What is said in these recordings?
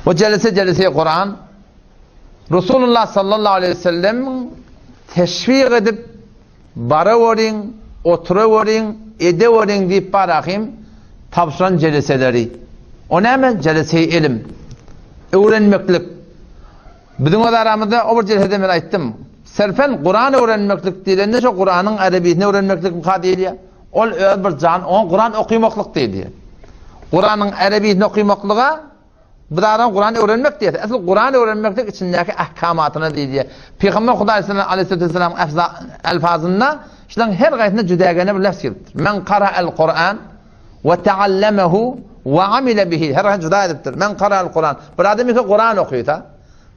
Bu jelese jelese Kuran Resulullah sallallahu aleyhi ve sellem teşvik edip baraweriň, oturaweriň, edeweriň diýip barahym tabşyran jeleseleri. O näme? Jelese ilim. Öwrenmeklik. Biziň öz aramyzda o bir jelesede men aýtdym. Serfen Kuran öwrenmeklik diýlende şo Kuranyň erebisini öwrenmeklik mka diýilýär. Ol öz bir jan, oňa Kuran okymaklyk diýilýär. Kuranyň erebisini okymaklyga bir adam Kuran öwrenmek diýýär. Asıl Kuran öwrenmeklik içindäki ahkamatyna diýilýär. Pygamber Hudaý aleyhissalatu vesselam elfazynda şularyň her gaýsyna jüdägene bir lefz gelipdir. Men kara el Kuran we ta'allemehu we amile bihi. Her gaýsyny juda edipdir. Men kara el Kuran. Bir adam ise Kuran okysa,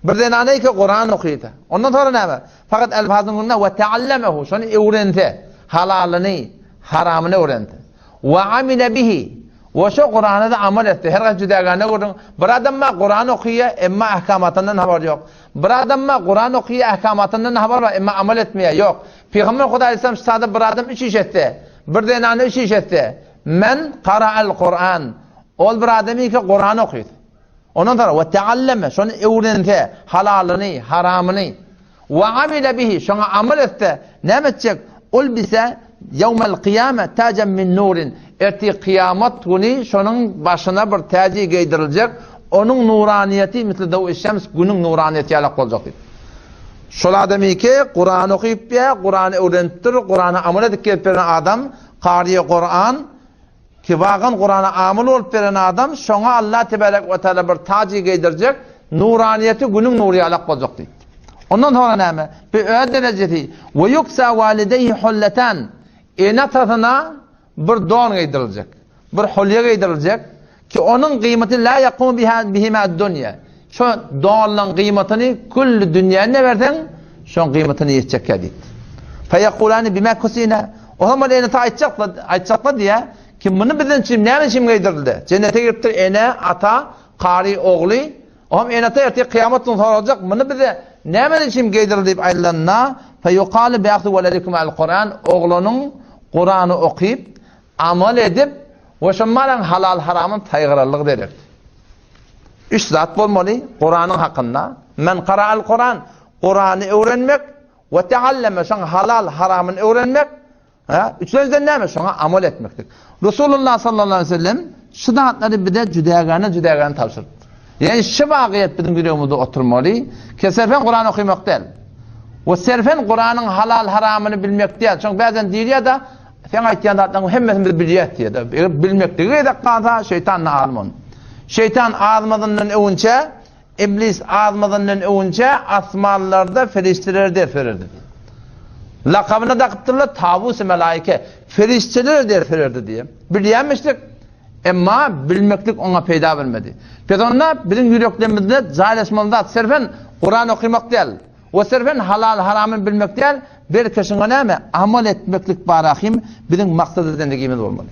bir zenana ise Kuran okysa. Ondan sonra näme? Fakat elfazyň günde we ta'allemehu şony öwrense, halalyny, haramyny öwrense. We amile bihi. We şo Kurana da amal etse. Her gaýsy jüdägane görüň. Bir adam ma Kuran okyýar, emma ahkamatyndan habar ýok. Bir adam ma Kuran okyýar, ahkamatyndan habar bar, emma amal etmeýär, ýok. Pygamber Hudaý aleyhisselam şu sada bir adam üç iş etse, bir zenana üç iş etse, men qara'al Kur'an. Ol bir adam ki Kur'an okyýar. Ondan sonra we tealleme şony öwrense, halalyny, haramyny we amile bihi şoňa amal etse, näme etjek? Ol bise ýewmel kyýame tajan min nurin. Ertir kyýamat güni şonuň başyna bir täji geýdiriljek, onuň nuraniýeti misli daw şems günüň nuraniýeti ýalak boljak diýip. Şol adamy ki Kur'an okyp ýa Kur'any öwrenipdir, Kur'ana amal edip gelip beren adam, kariýe Kur'an Ki wagan Kurana amyl bolup beren adam şoňa Allah tebarek we taala bir tajy geýdirjek, nuraniýeti günüň nury ýalak boljak diýipdir. Ondan soňra näme? Bir öz derejesi we yuksa walideýhi hullatan ene-atasyna bir don geýdiriljek, bir hulýa geýdiriljek ki onuň gyýmaty la yakumu biha bihima dunýa. Şo donlaň gyýmatyny külli dünýäni berseň, şoň gyýmatyny ýetjekkä diýipdir. Feýekulani bima kusina. O zaman enesi aýtjaklar, aýtjaklar diýä, ki muny bizden üçin näme üçin geýdirildi? Jennete giripdir ene, ata, kary, ogly. O hem ene ata ertir kyýamat gün soraljak, muny bize näme üçin geýdirildi diýip aýdylanda, feýukalu bi'ahzi weledikum al-Kuran, oglanyň Kurany okyp, amal edip we şo malaň halal-haramyny saýgararlygy derek. Üç zat bolmaly Kuranyň hakynda. Men qara'al Kuran, Kurany öwrenmek we tealleme şoň halal haramyny öwrenmek. Ha, üçünjiden näme? Şoňa amal etmekdir. Resulullah sallallahu aleyhi ve sellem şu zatlary bize jüdägäne jüdägäne tabşyrypdyr. Ýani şu wagyýet biziň ýüregimizde oturmaly. Keserfen Kuran okamak däl. We serfen Kuranyň halal haramyny bilmek däl. Çünki bazen diýilýär-de, Seň aýtýan zatlaryň hemmesini biz bilýäs diýýär. Eger bilmekligi gezek galsa, şeýtan-da alym ony. Şeýtan azmazyndan öwünçä, iblis azmazyndan öwünçä asmanlarda perişdelere ders bererdi diýýär. Lakabyna dakypdyrlar Tawus-y Melaike, perişdelere ders bererdi diýýär. Bilýärmişdik, emma bilmeklik oňa peýda bermedi. Pes onda biziň ýüreklerimizde jaýlaşmaly zat serfen Kuran okamak däl. We serfen halal haramyny bilmek däl, belki şuňa näme amal etmeklik barahim biziň maksat edenligimiz bolmaly.